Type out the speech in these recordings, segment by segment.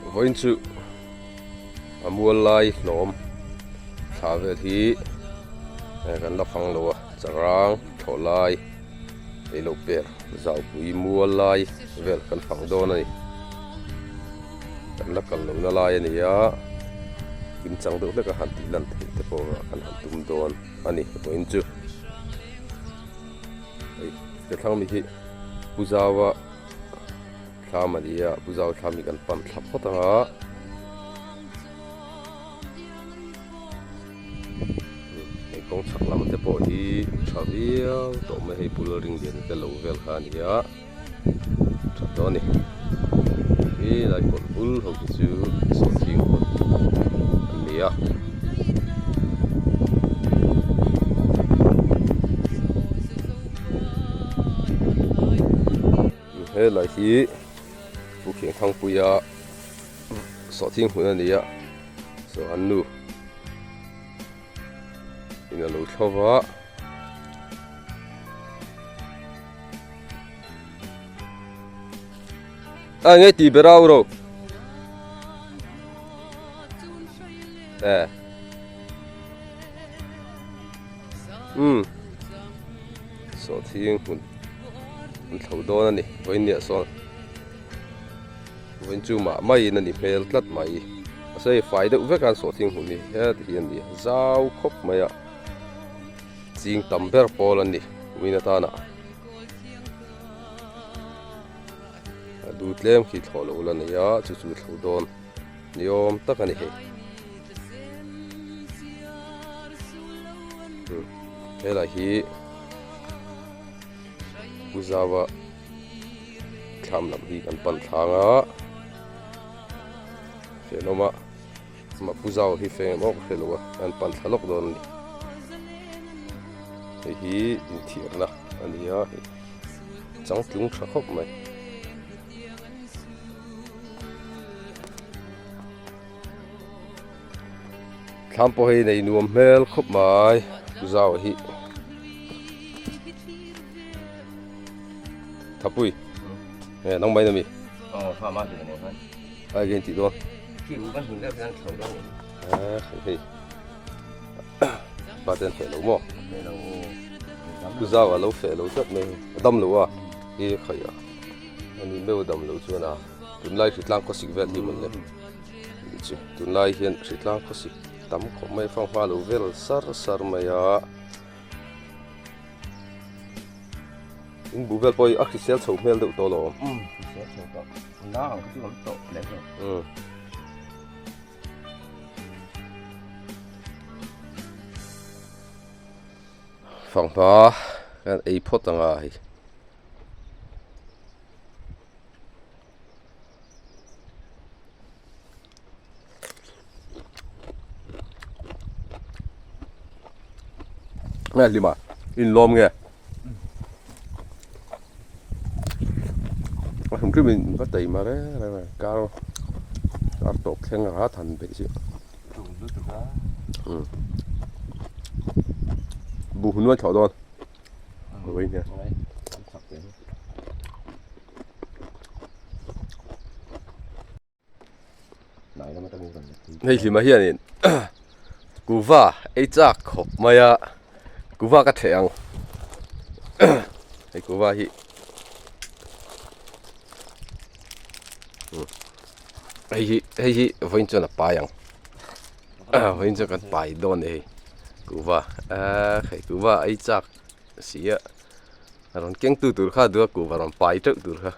Vawiin chu a mual lai hlawm thla vel hi kan la fang lo a charang thlawh lai ei loh per zaupui mual lai vel kan fang dawn a ni kan la kal lohna lai a ni a kimchang deuh hlek a han tih lan theih te pawh kan han tum dawn a ni vawiin chu hei ka thlang mi hi Pu Zaua thlam a ni a Pu Zaua thlam hi kan pan thla phawt ang a hei kawng chhak lam te pawh hi tha viau tawh mai hei bul ring lian te lo vel kha a ni a tha tawh a ni helai kawlh bul ho hi chu sawhthing hmun an ni a. Helai hi Pu Khiangthangpuia sawhthing hmun a ni a saw an nu in a lo thlo va. A nge ti ber au ro e um sawhthing hmun an thlo dawn a ni vawiin sawn vawiin chu mah maiin a ni hmel tlat mai a sawi fai deuh vek a an sawhthing hmun hi heti hi a ni zau khawp mai a ching tam ber pawl an ni kumin atana. A du tlem khi thlawh lo la nei a chu chu thlo dawn ni awm tak a ni hei helai hi Pu Zaua thlam lam hi kan pan thlang a thenawm a mah Pu Zaua hi feng em awk a hre lo a an pan thla lawk dawn a ni hei hi inthiarna a ni a hei. Changtlung tha khawp mai. Thlam pawh hei nei nuam hmel khawp mai zau hi. Thapui. Nge nang mai na mi. Aw fa ma hi ne han. Ai gen ti dawn. Ki u kan hun deuh hian thlo dawn. Eh hei. Pa ten feh lo maw? Feh lo aw. Pu Zau a lo feh lo tlat mai. A dam lo a, i khaih a. Ani meuh a dam lo chuan a tunlai hritlang khawsik vel hi mawn le. Chu tunlai hian hritlang khawsik tam khawp mai fang hma lo vel sar sar mai a. In bu vel pawh hi a hrisel chho hmel deuh tawh lo. Um, hrisel chho tawh. Na ang kha chu awm tawh lem lo. Um. Fanghma kan ei phawt ang a hei. Nge hlima in lawm nge a hrim hrim in va tei mar reng reng a kar kar tawp thleng a than peih si buh hun nuai thlawh dawn Hei hlima hianin kuva ei chak khawp mai a kuva ka theh ang hei kuva hi hei hi hei hi vawiin chuan a pai ang vawiin chuan kan pai dawn a ni hei kuva hei kuva ei chak si a rawn kengtu tur kha duh a kuva rawn pai teuh tur kha.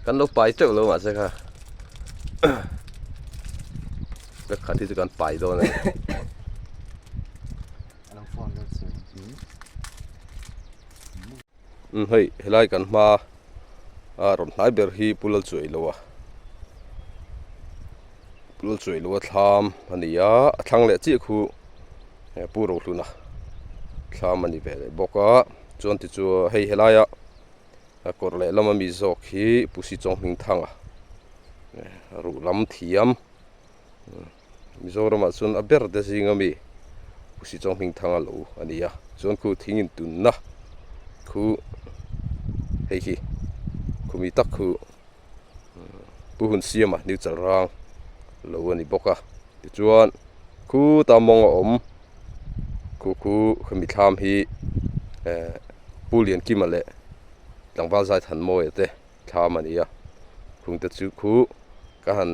Kan lo pai teuh lo mahse kha vek khat hi chu kan pai dawn a ni. Umm hei helai kan hma a rawn hnai ber hi Pu Lalchuailo a Pu Lalchuailo a thlam a ni a a thlang leh chiah khu Pu Rohluna thlam a ni ve leh bawk a chuan tichuan hei helaia. A kawr lehlam ami zawk hi Pusi Chawnghmingthanga ruh lam thiam Mizoramah chuan a ber te zing ami Pusi Chawnghmingthanga lo a ni a chuan khu thing in tunna khu hei hi khumi tak khu Pu Hunsiama New Chalrang. Lo a ni bawk a, tichuan khuta mawng a awm khu khu khami thlam hi eh Pu Liankima leh tlangval Zaithanmawia te thlam a ni a, khungte chu khu ka han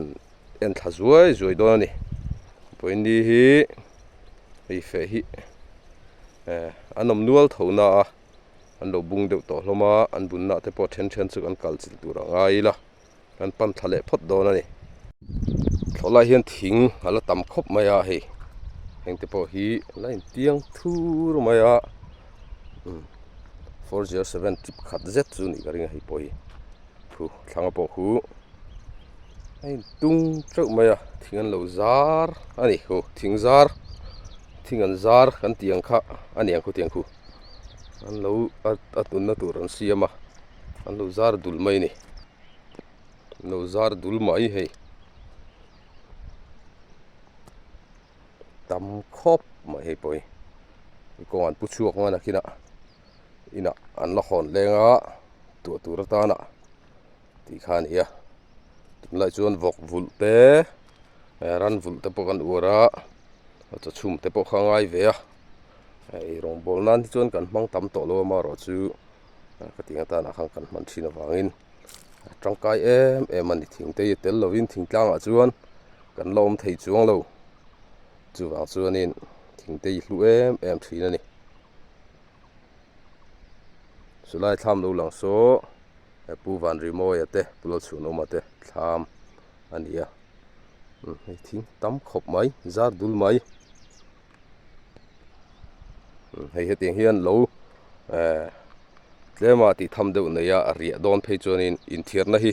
en thla zuai zuai dawn a ni. Vawiin hi hei feh hi eh an awm nual tho na a, an lo bung deuh tawh hlawm a, an bunna te pawh then then chu kan kal chilh tur a ngai ila. Kan pan thla leh phawt dawn a ni. Thlawh lai hian thing a la tam khawp mai a hei heng te pawh hi a la intiang thur mai a umm 407 chip khat zet chu nih ka ring a hei pawh hi thu thlanga pawh khu a intung teuh mai a thing an lo zar a ni hu thing zar thing an zar kan tih ang kha a ni ang khu tiang khu an lo a tunna tur an siam a an lo zar dul mai a ni. Lo zar dul mai hei tam khawp mai hei pawh hi kawng an pu chhuak ngan a kinah inah an la hawn leng a tuah tur atana tih kha a ni a tunlai chuan vawk vulh te ran vulh te pawh kan uar a chaw chhum te pawh kha a ngai ve a ei rawngbawl nan hi chuan kan hmang tam tawh lo a amaherawhchu ka tih atana khan kan hman thin avangin. A tangkai em em a ni thing te hi tel lovin thingtlangah chuan kan la awm thei chuang lo chuvang chuanin thing te hi hlu em em thin a ni chulai thlam lo lang saw pu Vanrimawia te pu Lalchhunawma te thlam a ni a hei thing tam khawp mai zar dul mai. Hei hetiang hian lo eh tlema tih tham deuh nei a a riah dawn phei chuanin inthiarna hi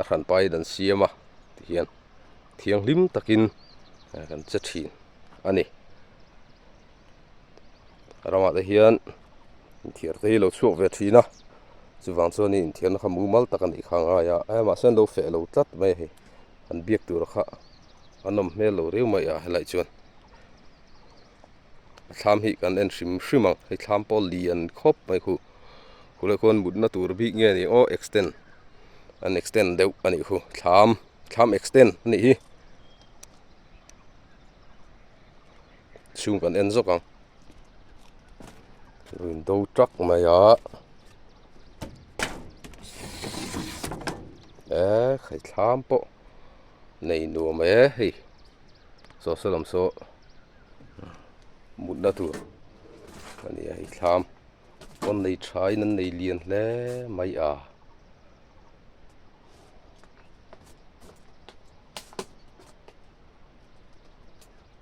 a hran pain an siam a tihian thianghlim takin kan che thin a ni. Ramah te hian inthiar te hi lo chhuak ve thin a chuvang chuanin inthiarna kha mumal tak a nih kha a ngai a mahse an lo feh lo tlat mai a hei an biak tur kha a nawm hmel lo riau mai a helaiah chuan. A thlam hi kan en hrim hrim ang hei thlam pawh lian khawp mai khu khulai khuan mutna tur bik nge ni aw extend an extend deuh a nih khu thlam thlam extend a nih hi chhung kan en zawk ang in do truck mai a e hei thlam pawh nei nuam e hei. Saw saw lam saw mutna tur a ni a hei thlam pawn nei tha in an nei lian hle mai a.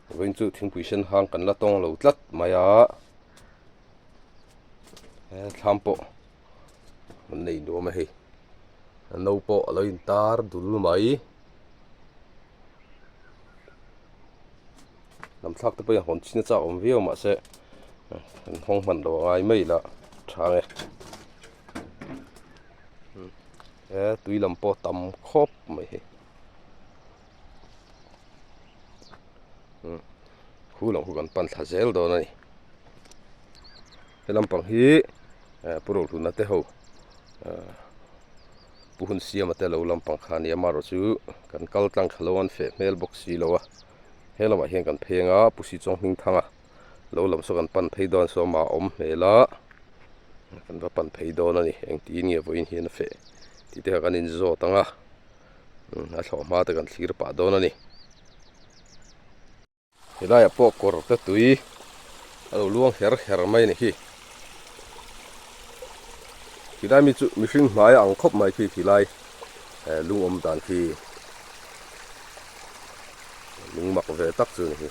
Vawiin chu thingpui sen hang kan la tawng lo tlat mai a he thlam pawh an nei nuam a hei a no pawh a lo intar dul mai. Lam thlak te pawhin hawn chin a chak awm viau mahse an hawng hman lo a ngai mai la tha ang e he tui lam pawh tam khawp mai hi khu lam khu kan pan thla zel dawn a ni he lampang hi pu rohluna te ho Pu hun siama te lo lampang kha a nia amaherawhchu kan kal tlang thla lo an feh hmel bawk si lo a he lamah hian kan pheng a Pu Si Chawng hming thanga lo lam saw kan pan phei dawn saw amah a awm hmel a kan va pan phei dawn a ni engtin nge vawiin hian a feh tih te kha kan inzawt ang a a thlawh hma te kan thlir pah dawn a ni. Helaiah pawh kawr te tui a lo luang her her mai a ni khi. Khilai mi chu mihring hmai a ang khawp mai khi khilai eh lung awm dan khi lung mak ve tak chu a ni hi.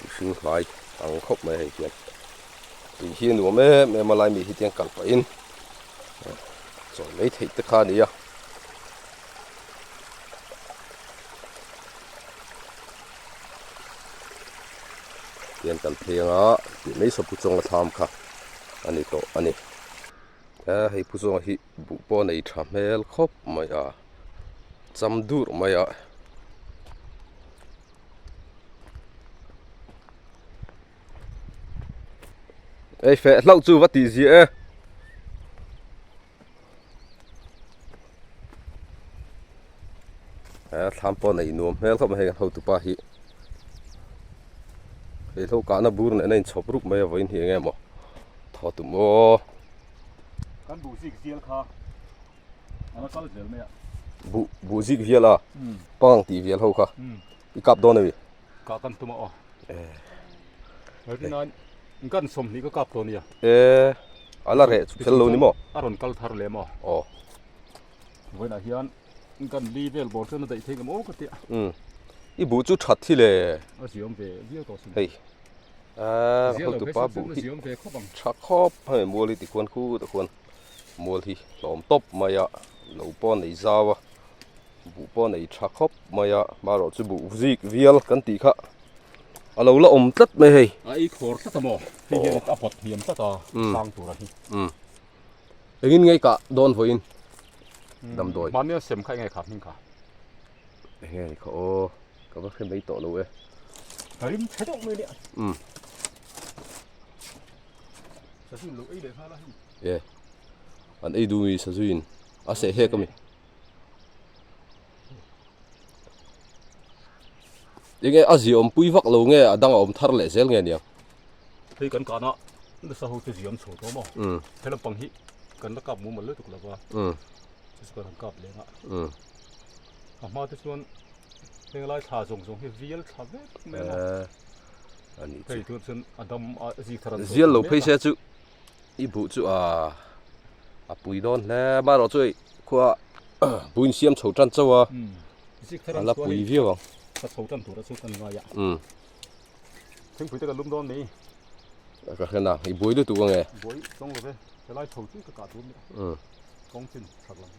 Mihring hmai a ang khawp mai hei hian. Tui hi a nuam em em a lai mi hi tiang kal pahin chawi mai theih te kha a ni a. Tian kan phei anga tih mai saw pu chawnga thlam kha a ni tawh a ni a hei pu chawnga hi buh pawh a nei tha hmel khawp mai a cham dur mai a. Ei feh hlauh chu va tih ziah e. He thlam pawh neih nuam hmel khawp mai hei kan hotupa hi hei hlo kahna bur nena inchhawp rup mai a vawiin hi eng nge maw thaw tum aw. Kan buh zik vial kha a la kal zel mai a. Buh buh zik vial a pangang tih vial ho kha i kap dawn a mi? Kah kan tum a aw. Rinain kan 20 ka kap tawh nia. E a la reh fel lo ni maw? A rawn kal thar lem aw. Aw. Vawiinah hian kan li vel bawr chuan a daih thei ngam aw ka ti a. Umm i buh chu that hi le. A ziawm ve viau tawh sin. Hei a hotupa buh hi tha khawp hei mual hi tikhuan khut a khuan mual hi hlawm tawp mai a lo pawh a nei zau a buh pawh a nei tha khawp mai a marawh chu buh zik vial kan tih kha a lo la awm tlat mai hei. A ei khawr tlat a maw hei hian a pawt hniam tlat a sang tur a hi. Umm Engin ngei kah dawn vawiin damdawi. Mahni a sem kha enge kha hming kha? Enge ni kha aw, ka va hre mai tawh lo e. Ka rim chhe deuh mai nia. Umm. Sazuin lo ei leh nghal a hei. E, an ei duh mi sazuin a seh hek a mi. Enge a ziawm pui vak lo nge a dang a awm thar leh zel nge niang? Hei kan kahna nasa ho chu ziawm chho tawh maw? He lampang hi kan la kap mumal lutuk lo va, chu chu kan han kap leng a. A hma te chuan heng lai thla zawng zawng hi vial thla vek mai a maw? Hei tun chuan a dam a zik thar an chhuah Zial lo phei se chu i buh chu a a pui dawn hle marawh chu hei khua buh insiam chho tan chauh a a la pui viau ang. Ka chho tan tur a chu kan ngai a. Thingpui te kan lum dawn ni. Ka hre na i buai lutuk ange. Buai tawng lo ve helai chho chu ka kah tur nia. Kawng chin chak lam.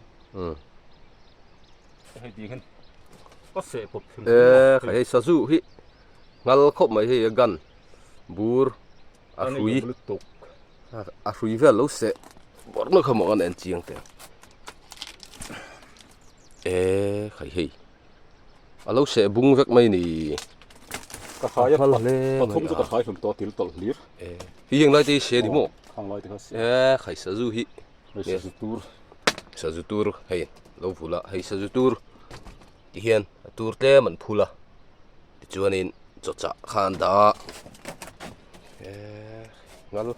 Hei ti hian ka seh pawp thin. E hei sazu hi ngal khawp mai hei a gun bur a hrui a hrui vel lo seh bawrh na kha maw an en chiang teh e khai hei a lo seh bung vek mai ni ka khai a pathum chu ka khai hlum tawh til tawlh hlir e hi heng lai te hi seh ni maw khang lai te kha seh e khai sazu hi hei sazu tur sazu tur hei lo vul a hei sazu tur ti hian a tur tlem an phul a tichuanin chaw chah kha an dah a eee ngal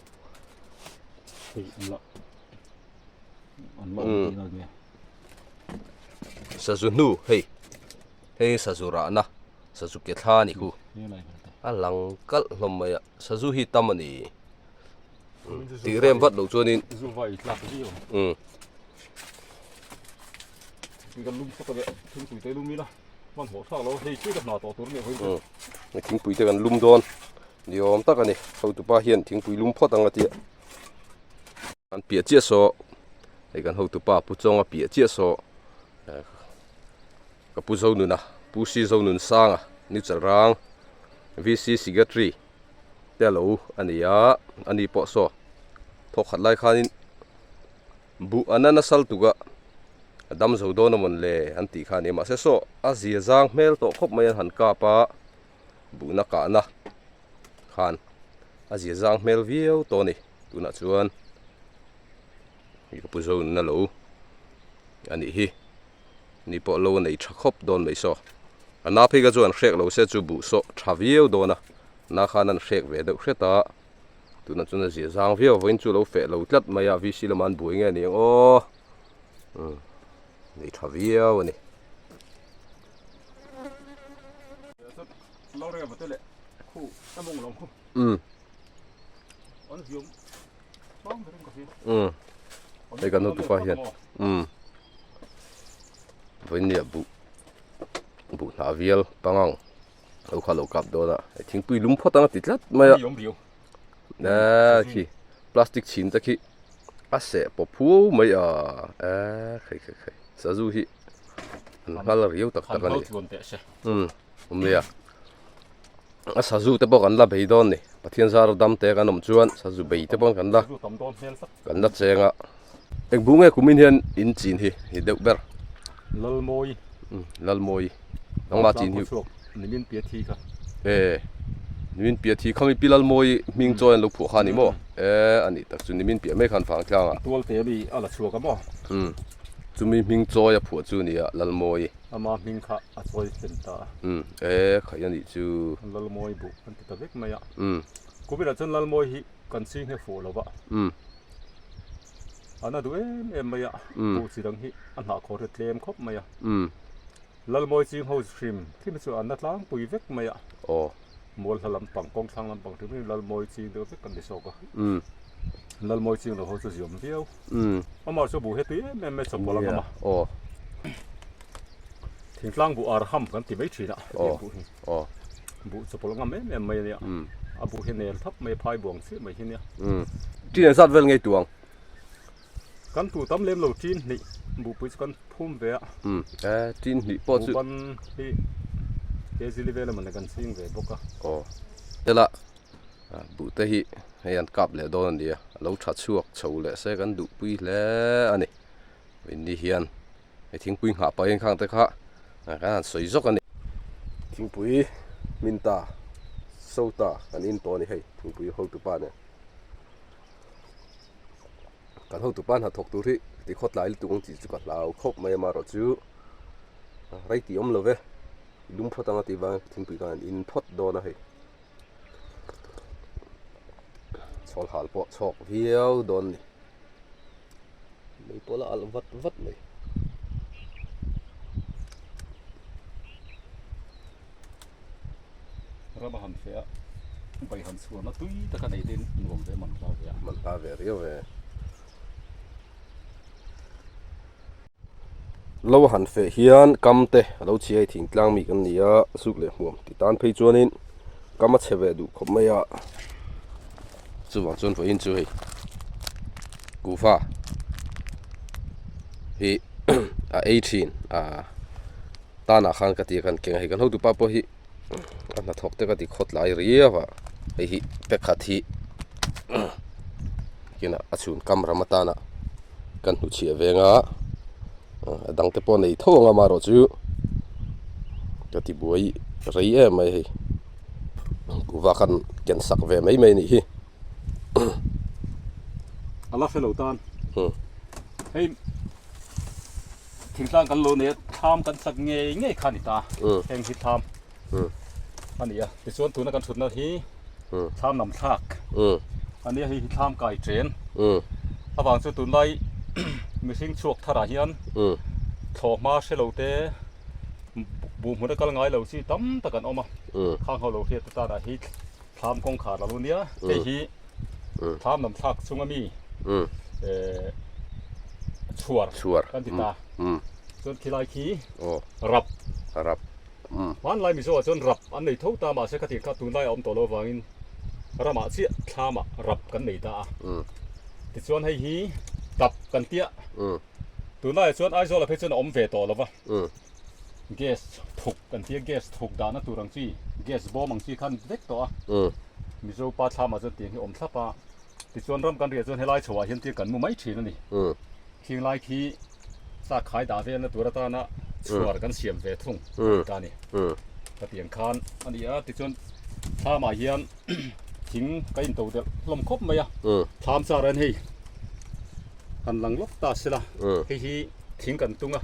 sazu hnu hei hei sazu rahna sazu ke thla a ni khu a lang kalh hlawm mai a sazu hi tam a ni tih rem vat loh chuanin umm. Thingpui te kan lum dawn ni awm tak a ni hotupa hian thingpui lum phawt ang a tia an piah chiah saw hei kan hotupa pu chawnga piah chiah saw ka pu zonuna pu si zonun sanga ni chalrang vc secretary te a lo a ni a ani pawh saw thawk khat lai khanin Buh a nana sal tuk a, a dam zo dawn a mawn le an tih kha a ni. Mahse saw a zia zang hmel tawh khawp mai an han kap a, buhna kahna khan a zia zang hmel viau tawh a ni. Tunah chuan hei ka pu zo nuna lo a nih hi, ni pawh lo a nei tha khawp dawn mai saw. A na phei kha chuan hrek lo se chu buh sawh tha viau dawn a, na khan an hrek ve deuh hret a. Tunah chuan a zia zang viau vawiin chu lo feh lo tlat mai a VC lamah an buai nge ni ang aw umm nei tha viau a ni. Umm umm hei kan hotupa hian umm vawiin nia buh buh hnah vial pangang. Lo kha lo kap dawn a, hei thingpui lum phawt ang a ti tlat mai a. Eee khi plastic chhin te khi a seh pawp huau mai a, eee khai khai khai sazu hi an nghal riau tak tak a ni. Umm awm nia a sazu te pawh kan la bei dawn ni Pathian zar dam te kan awm chuan sazu bei te pawh kan la kan la cheng a. Eng bu nge kumin hian in chin hi hi deuh ber. Lalmawi. Umm Lalmawi. Nangmah chin hi. Chhuak nimin pia thi kha. E nimin pia thi khami pi Lalmawi hming chawi an lo phuah kha ni maw? E a nih tak chu nimin piah mai khan vang tlang ah. Tual te mi a la chhuak a maw? Umm. Chumi hming chawi a phuah chu nia Lalmawi. Ama hming kha a chawi hlen ta a. Umm e khaih a nih chu. Lalmawi buh an ti ta vek mai a. Umm. Kuminah chuan Lalmawi hi kan ching he fuh lo va. Umm. An a duh em em mai a. Umm. Buh chi dang hi a hnah khawr hi tlem khawp mai a. Umm. Lalmawi ching ho hrim hrim hi chu an na tlangpui vek mai a. Aw. Mual hla lampang kawng thlang lampang hrim hrim Lalmawi ching deuh vek kan ni zawk a. Umm. Lalmawi ching lo ho chu ziawm viau. Umm. Amah chu buh he tui em em mai chawpawlh ang Nia. a. Aw. Thingtlang buh ar ham kan ti mai thin a. Aw. Buh hi. Aw. Buh chawpawlh ngam em em mai a nia. Umm. A buh hi nel thap mai phai buang chiah mai hi nia. Umm. Tin engzat vel ngei tuang? Kan tu tam lem lo tin hnih buhpui chu kan phum ve a. Umm e tin hnih pawh chu. Buhban hi kg li vel emaw kan ching ve bawk a. Aw tela buh te hi hei an kap leh dawn a nia a lo tha chhuak chho leh se kan duhpui hle a ni. Ni hian hei thingpui nghah pahin khang te kha kan han sawi zawk a ni. Thingpui hmin ta so ta kan in tawh a ni hei thingpui hotupa nen. Kan hotu pa hnathawk tur hi ti khawtlai lutuk ang tih chu ka hlau khawp mai a marawh chu rei tih awm lo ve lum phawt anga tih vangin thingpui khan an in phawt dawn a hei chhawl hal pawh chhawk viau dawn a ni mei pawh la alh vat vat mai. Ram a han feh a, bai han chhuan a tui taka nei te nuam ve man hla ve a. Man hla ve riau ve. Lo a han feh hian kam te a lo chhi a hei thingtlang mi kan ni a, zuk leh hmuam ti tan phei chuanin kam a chhe ve duh khawp mai a. Chuvang chuan vawiin chu hei kuhva hi a ei thin a. Tanah khan ka ti a kan keng a hei kan hotupa pawh hi a hnathawk te ka ti khawt lai riau a hei hi pakhat hi kinah a chhun kam ram atana kan hnuchhiah veng a a dang te pawh a nei tho ang a amaherawh chu ka ti buai rei em mai hei kuhva khan ken sak ve mai mai a nih hi. A la hre lo tan hei. Thingtlang kan lo nei a, thlam kan sak ngei ngei kha a ni ta. Heng hi thlam a ni a, tichuan tuna kan thutna hi thlam lam thlak a nia, hei hi thlam kai chen avang chu tunlai mihring chhuak tharah hian thlawhhma hre lo te buh hmun a kal ngai lo chi tam tak an awm a, khang ho lo hriat te tanah hi thlam kawngkhar a lo nia, hei hi Thlam lam thlak chunga mi chhuar kan ti ta. Chuan khilai khi rap. Rap. Hmanlai Mizo ah chuan rap an nei tho ta mahse khatiang kha tunlai a awm tawh lo avangin ramah chiah thlamah rap kan nei ta a. Tichuan hei hi tap kan tia. Tunlaiah chuan Aizawl ah phei chuan a awm ve tawh lo va. Gas thuk kan tia gas thuk dahna tur ang chi gas bawm ang chi khan vek tawh a Mizo pa thlamah chuan tiang hi awm thlap a tichuan ram kan riah chuan helai chhoah hian tiang kan mu mai thin a ni khing lai khi chak khai dah velna tur atana chhuar kan siam ve thung ta a ni ka tiang khan a ni a tichuan thlamah hian thing ka in to delh hlawm khawp mai a thlam char a ni hei. Han lang lawk ta sela, hei hi thing kan tung a,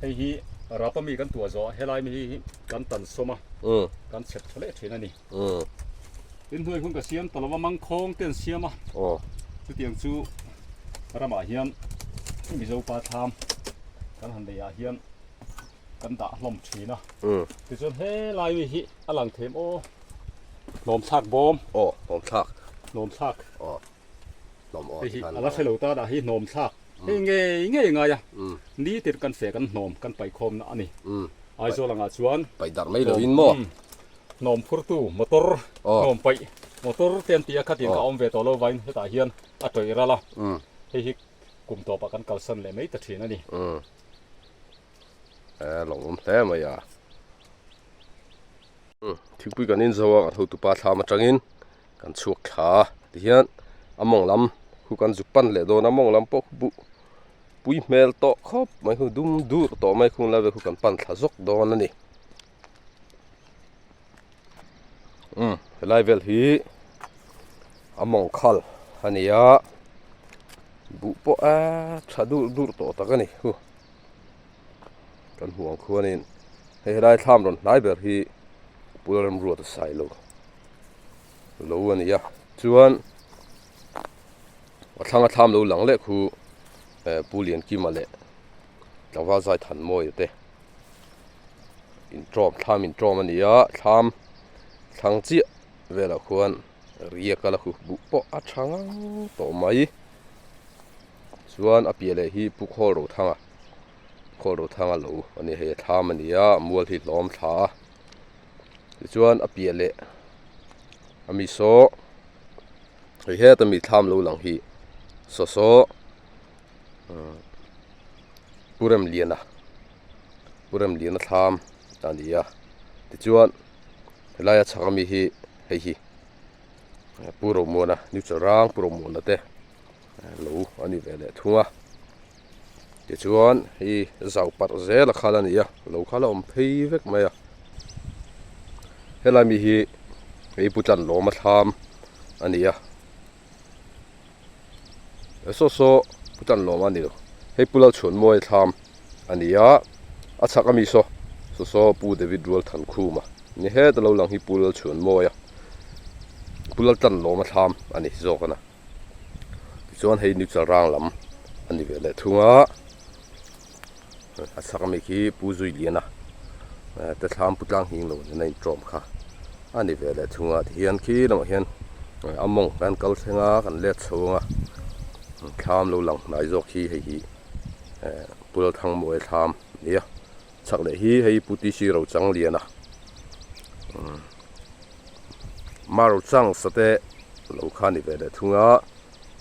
hei hi rapa mi kan tuah zawh a, helai mi hi kan tan sawm a, kan chhep tha leh thin a ni. Tin hnuai hun ka siam ta lova mangkhawng te an siam a, chutiang chu ramah hian Mizo pa thlam kan han neih ah hian kan dah hlawm thin a, tichuan helai mi hi a lang them aw, hnawmthlak bawm. Aw, hnawmthlak. Hnawmthlak. Aw. Hei hi a la hre lo ta dah hi hnawm thlak hei ngei ngei ngai a ni tir kan feh kan hnawm kan paih khawm na a ni Aizawl angah chuan paih darh mai lo in maw hnawm phurtu motor hnawm paih motor te an ti a khatiang kha a awm ve tawh lo vain hetah hian a tawih ral a hei hi kum tawpah kan kalsan leh mai ta thin a ni. E lawmawm hle mai a. Thingpui kan inzo a kan hotupa thlam atangin kan chhuak thla a tihian a mawng lam khu kan zuk pan leh dawn a mawng lam pawh khu buh pui hmel tawh khawp mai khu dum dur tawh mai khung lai vel khu kan pan thla zawk dawn a ni umm helai vel hi a mawng khal a ni a. Buh pawh a tha dur dur tawh tak a ni hu kan hmuh ang khuanin hei helai thlam rawn hnai ber hi pul remruat a sai lo lo a ni a chuan a thlanga thlam lo lang leh khu eh pu Liankima leh tlangval zai Thanmawia te intawm thlam intawm a ni a thlam thlang chiah velah khuan riak a la huh buh pawh a tha ngang tawh mai chuan a piah leh hi pu khawl ro thanga khawl ro thanga lo a ni hei a thlam a ni a mual hi hlawm thla a tichuan a piah leh a mi saw hei heta mi thlam lo lang hi saw saw pu Remliana pu Remliana thlam a ni a tichuan helaia chhak ami hi hei hi pu Romuana neutral rang pu Romuana te lo a ni ve leh thung a tichuan hei zau parh zel a khal a ni a lo khal a awm phei vek mai a helai mi hi hei pu Tlanlawma thlam a ni a. Saw saw pu tan lawm a ni lo hei pu Lalchhuanmawia thlam a ni a a chhak ami saw saw saw pu David Rualthankhuma ni heta lo lang hi pu Lalchhuanmawia pu Laltanlawma thlam a ni zawk a na tichuan hei neutral rang lam a ni ve leh thung a a chhak ami khi pu Zuiliana te thlam pu tlang hing lo nen a intawm kha a ni ve leh thung a tihian khi lamah hian a mawng kan kal thleng a kan let chho ang a thlam lo lang hnai zawk hi hei hi pu Lalthangmawia thlam a ni a chhak leh hi hei pu T C Rochangliana Marochang sate lo kha a ni ve leh thung a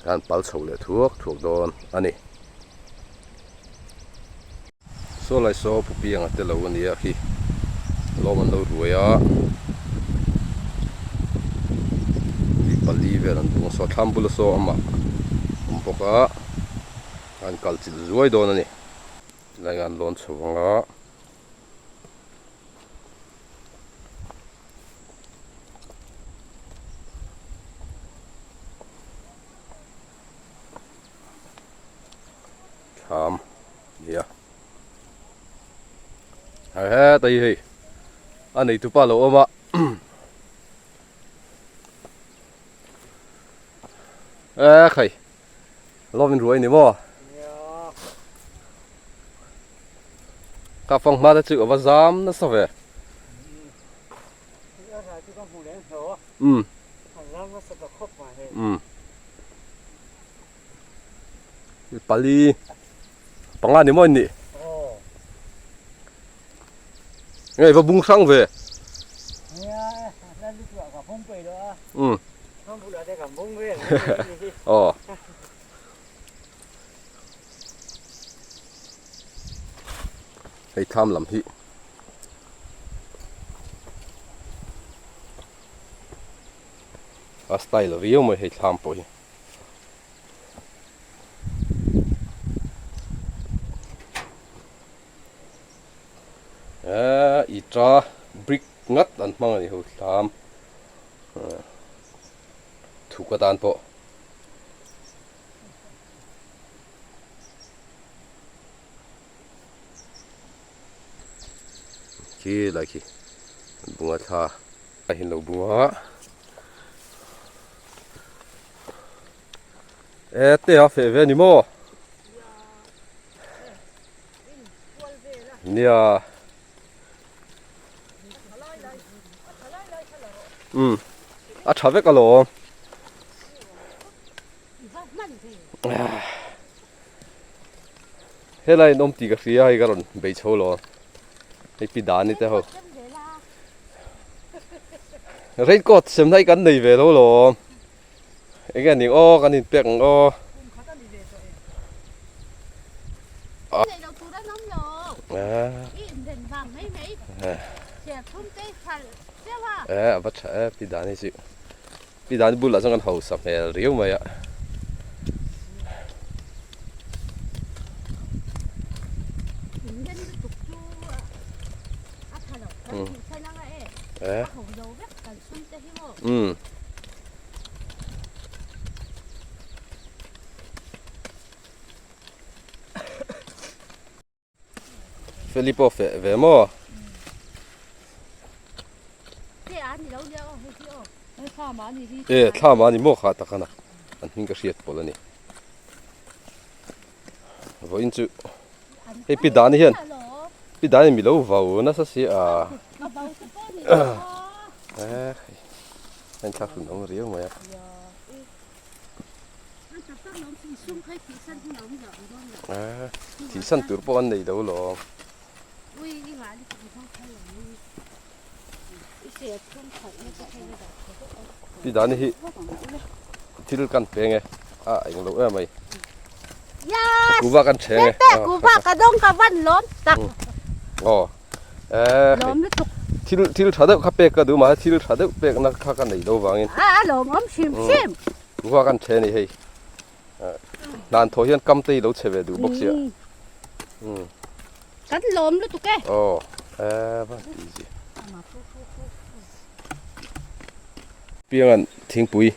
kan pal chho leh thuak thuak dawn a ni. Saw lai saw pu pianga te lo a nia khi lawm an lo ruai a mi pali vel an bung a saw thlam bula saw amah awm bawk a an kal chilh zuai dawn a ni tilai an lawn chho ang a. Thlam nia heta hi hei a nei tupa lo awm a e khai lawm in ruai ni maw ka fang hma te chu a va zam nasa ve um Pali panga ni maw ni nge va bung hrang ve um aw hei thlam lam hi a style riau mai hei thlam pawh hi. Eee ita brick ngat an hmang a ni ho thlam thuk atan pawh khi lai khi bunga thla a hin lo bunga. E te a feh ve ni maw? Nia. Um. A tha vek alawm. Helai in awm tih ka hria hei ka rawn bei chho lo. Hei pi Dani te ho. Raincoat sem na hi kan nei ve lo lawm. Enge ning aw kan in pek ang aw. Eh a va tha e pi Dani chu. Pi Dani bulah chuan kan hausa hmel riau mai a. Eh. Um. Feli pawh feh ve maw? E thla mah a ni maw kha tak a an hming ka hriat pawlh a ni. Vawiin chu hei pi Dani hian pi Dani mi lo vau nasa si a eh a inthlak hlun awm riau mai a. Eh thihsan tur pawh an nei lo lawm. Pi Dani hi thil kan peng e a eng lo em mai kuva kan theng e kuva ka dawng ka van lawm tak aw eh lawm lutuk thil thil tha deuh kha pek ka duh mahse thil tha deuh pek na kha ka nei lo vangin a a lawm awm hrim hrim kuva kan the ni hei hnan thaw hian kam te hi lo chhe ve duh bawk sia Kan lawm lutuk e. Aw eh va ti chi. Piangan thingpui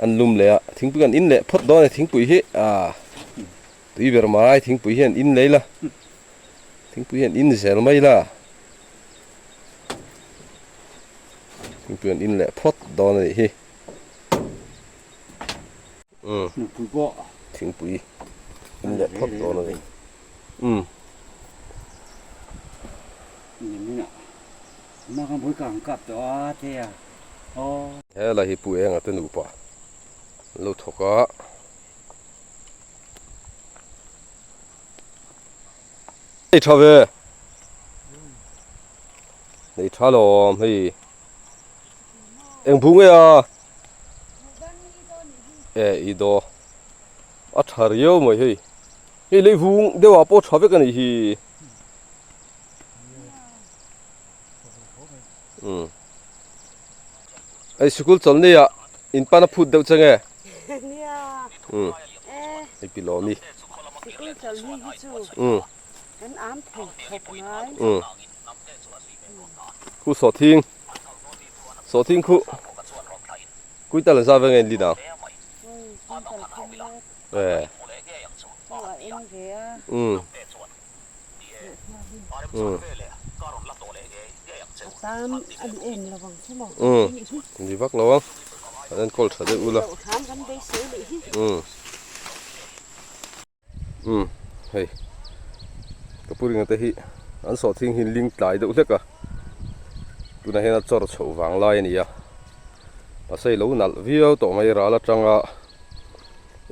an lum leh a thingpui kan in leh phawt dawn a thingpui hi a tui ber mai thingpui hian in lei la thingpui hian in zel mai la thingpui an in leh phawt dawn a nih hi. Umm Thingpui pawh thingpui in leh phawt dawn a ni. Umm. Nimin ah mah khan bul kang kap tawh a te a aw. He lai hi Pu Enga te nupa an lo thawk a. Nei tha ve. Nei tha lawm hei. Eng bu nge a? E i daw a tha riau mai hei hei lei vung deuh ah pawh tha vek a nih hi umm hei sikul chawlhni ah in pan a phut deuh che nge umm hei pi lawmi umm umm khu sawhthing. Sawhthing khu kuital an zah ve nge in lin ang? Eh. Um. Um. Um. Ni vak lo ang. An enkawl tha deuh ula. Um. Umm hei ka pu ringa te hi an sawhthing hi ling tlai deuh hlek a tunah hian a chawr chhoh vang lai a ni a mahse ilo nalh viau tawh mai ral atanga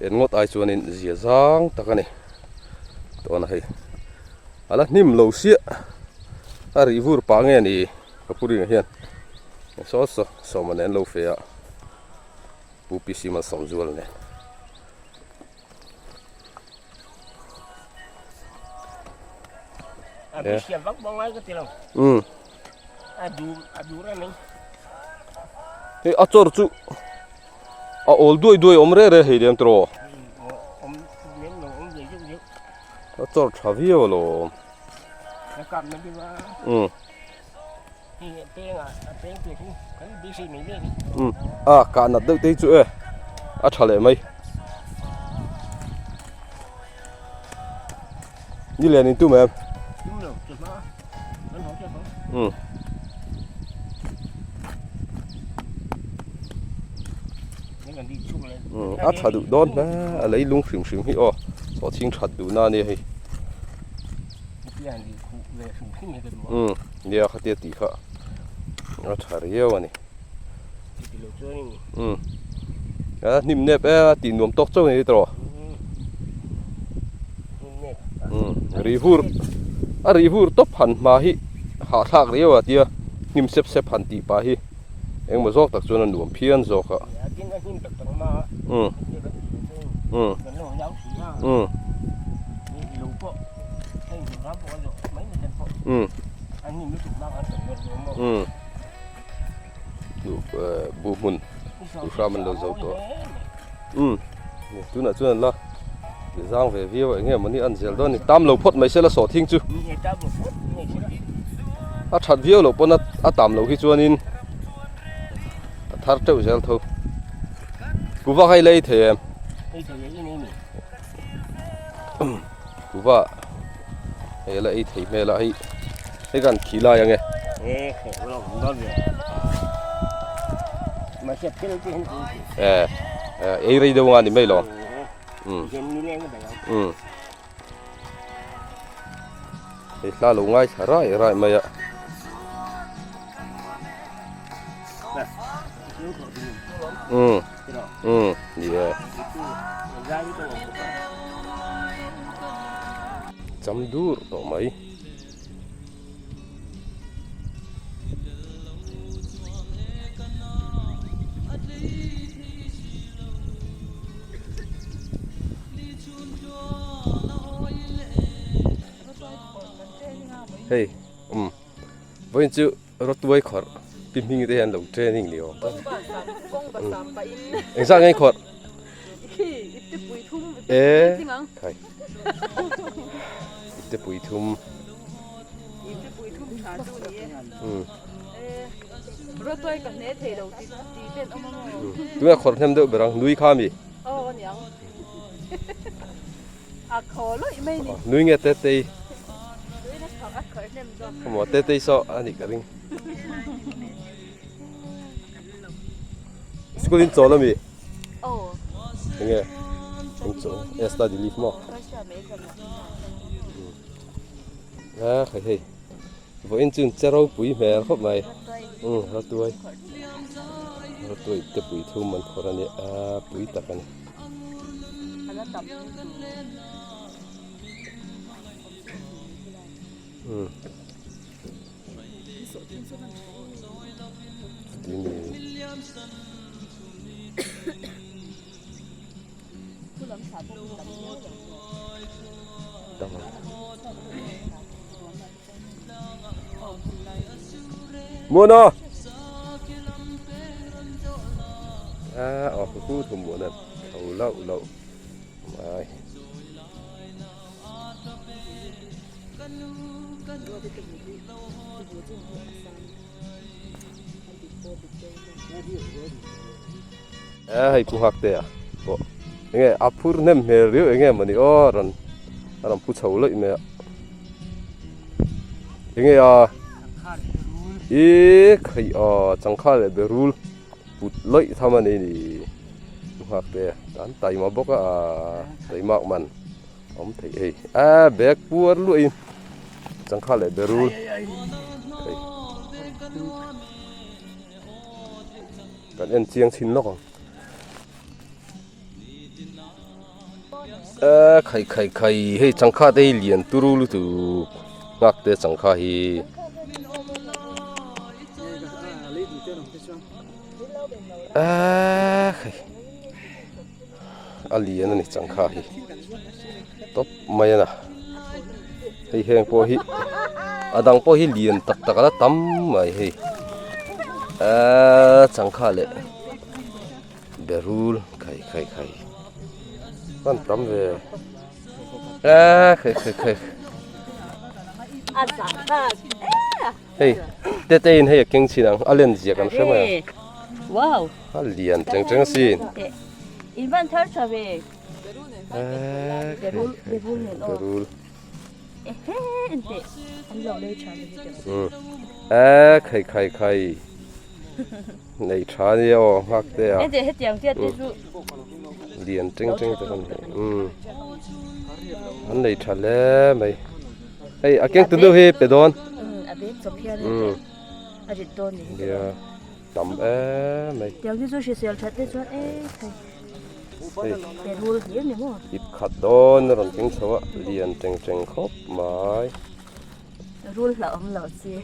en ngawt ai chuanin zia zang tak a ni tawna hei a la hnim lo siah a rih vur pah nge ni ka pu ringa hian saw saw sawma nen lo fe a pu pi sima sawmzual nen. Hei a chawr chu a awl duai duai awm reh reh hei lem tawh a chawr tha viau alawm umm umm a kah nat deuh te hi chu e a tha leh mai ni lian in tum em umm a tha duh dawn hle a leilung hrim hrim hi aw sawhchhing that duhna a nia hei. Umm nia khatia tih kha a tha riau a ni umm a hnim nep e a tih nuam tawk chauh a ni tawh umm ri vur a ri vur tawp han hma hi hahthlak riau a tia hnim sep sep han tih pah hi engmaw zawk tak chuan a nuam phian zawk a umm umm umm. Umm umm buh hmun buh hram an lo zo tawh umm tunah chuan an la zang ve viau a eng nge mawni an zel dawn a ni tam lo phawt mai se la sawhthing chu a that viau loh pawn a tam loh hi chuanin a thar teuh zel tho kuva kha i la ei thei em. Kuva Hei a la ei thei hmel a hei hei kan thi lai ange. Eh ei rei deuh anga ni mai lo. Um. Um. Hei hla lo ngai thla rai rai mai a. Um. Um. Yeah. Cham dur tawh mai. Hei um vawiin chu rawtuai khawrh pi hming te hian lo training ni awm tak engzah nge khawrh e khai ipte pui thum um tunge khawrh hnem deuh ber ang nui kha mi Nui nge Tetei? Maw Tetei saw a nih ka ring. School in chawl ami? Enge in chawl e study leave maw? A khai hei. Vawiin chu in che ropui hmel khawp mai. Um ratuai. Ratuai te pui thum an khawrh a nia a pui tak a ni. Um. Muana a aw khu khu thum muana tho loh loh mai a hei pu hak te a pawh enge a phur hnem hmel riau enge mawni aw rawn a rawn pu chho lawih mai a enge a ih khaih a changkha leh berul put lawih tham a ni ni pu hak te a tan taima bawk a taimak man awm theih hei a bag puar luahin changkha leh berul hei. Kan en chiang chhin lawk ang. A khai khai khai hei changkha te hi lian turu lutuk nghak te changkha hi. A khai a lian a ni changkha hi tawp mai a na hei heng pawh hi a dang pawh hi lian tak tak a la tam mai hei aaa changkha leh berul khai khai khai hman tam ve aaa khai khai khai hei te te in hei a keng chin ang a len zia kan hre mai ang wow a lian cheng cheng asin in van thar tha ve berul a khai khai khai nei tha nia aw nghak te a lian cheng cheng te kan um an nei tha hle mai hei a keng tunu hi pe dawn nia tam em mai ip khat dawn a rawn keng chho a lian cheng cheng khawp mai. Rul hlauh awm lo chi.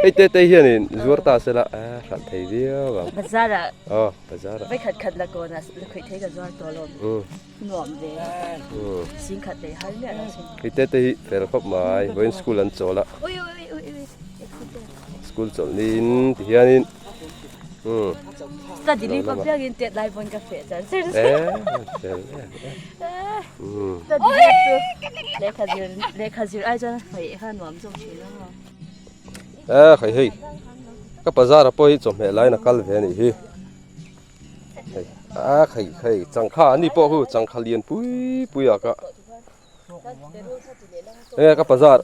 Hei te te hianin zuar ta sela a hralh thei viau ang. Bazar ah. Aw bazar ah. Vai khat khat la kawn ah la khawih thei ka zuar tawh lo. Nuam ve. Sing khat leh har miah lo sin. Hei te te hi fel khawp mai vawiin school an chawl a. Ui ui ui ui. School chawlh niin ti hianin umm. Study leave a piangin tet lai pawn ka feh char char. Fel em em. Study leave chu lehkha zir lehkha zir ai chuan hei kha nuam zawk thin a maw. Eh hei hei ka bazar ah pawh hi chawhmeh laiin a kal ve a nih hi. Hei a hei hei changkha ani pawh hu changkha lian pui pui ah ka. Enge ka bazar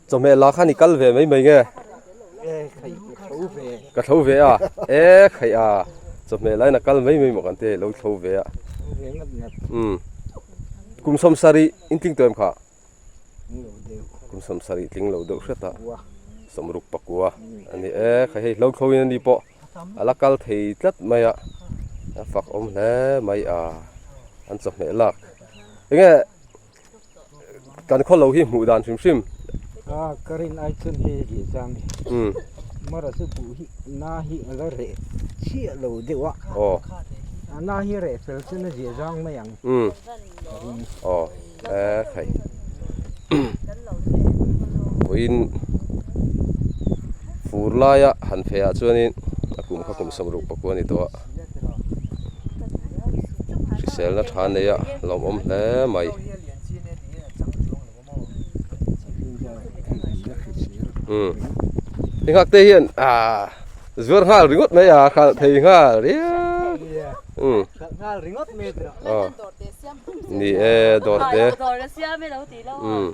chawhmeh la khan i kal ve mai mai nge ka tho ve a e khaih a chawhmeh la in a kal mai mai maw kan ti lo tho ve a umm kum sawm sarih in tling tawh em kha kum sawm sarih tling lo deuh hret a sawmruk pakua a ni e khaih hei hlo tho in a ni pawh. A la kal thei tlat mai a a fak awm hle mai a an chawhmeh lak enge kan khaw lo hi hmuh dan hrim hrim a ka rin ai chuan hei hi zang hi umm mara chu buh hi na hi a la reh chiah lo deuh a aw a na hi reh fel chuan a ziah zang mai ang umm aw e khai vawiin fur laia han feh ah chuanin a kum kha kum sawmruk pakua a ni tawh a hriselna tha nei a lawmawm hle mai umm i nghak te hian ahh zuar nghal ringawt mai a hralh thei nghal riau umm aw ni e dawr te umm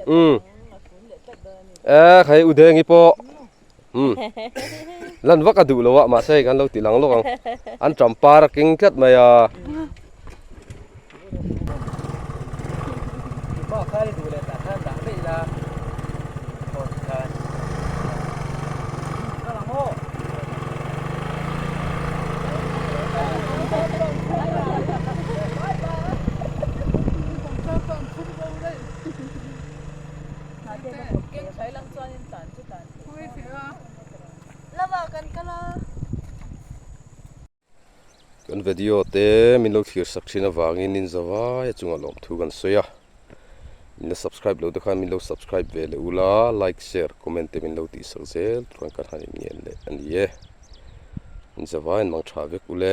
Umm e khai u Dengi pawh umm lan vak a duh lo a mahse hei kan lo ti lang lawk ang an ṭam par a keng tlat mai a. Kan video te min lo thlir sak thin avangin in zavai a chungah lawmthu kan sawi a, min la subscribe lo te khan min lo subscribe ve leh ula, like share comment te min lo tih sak zel tur khan kan han inngen leh a ni e, in zavai an mang tha vek ule.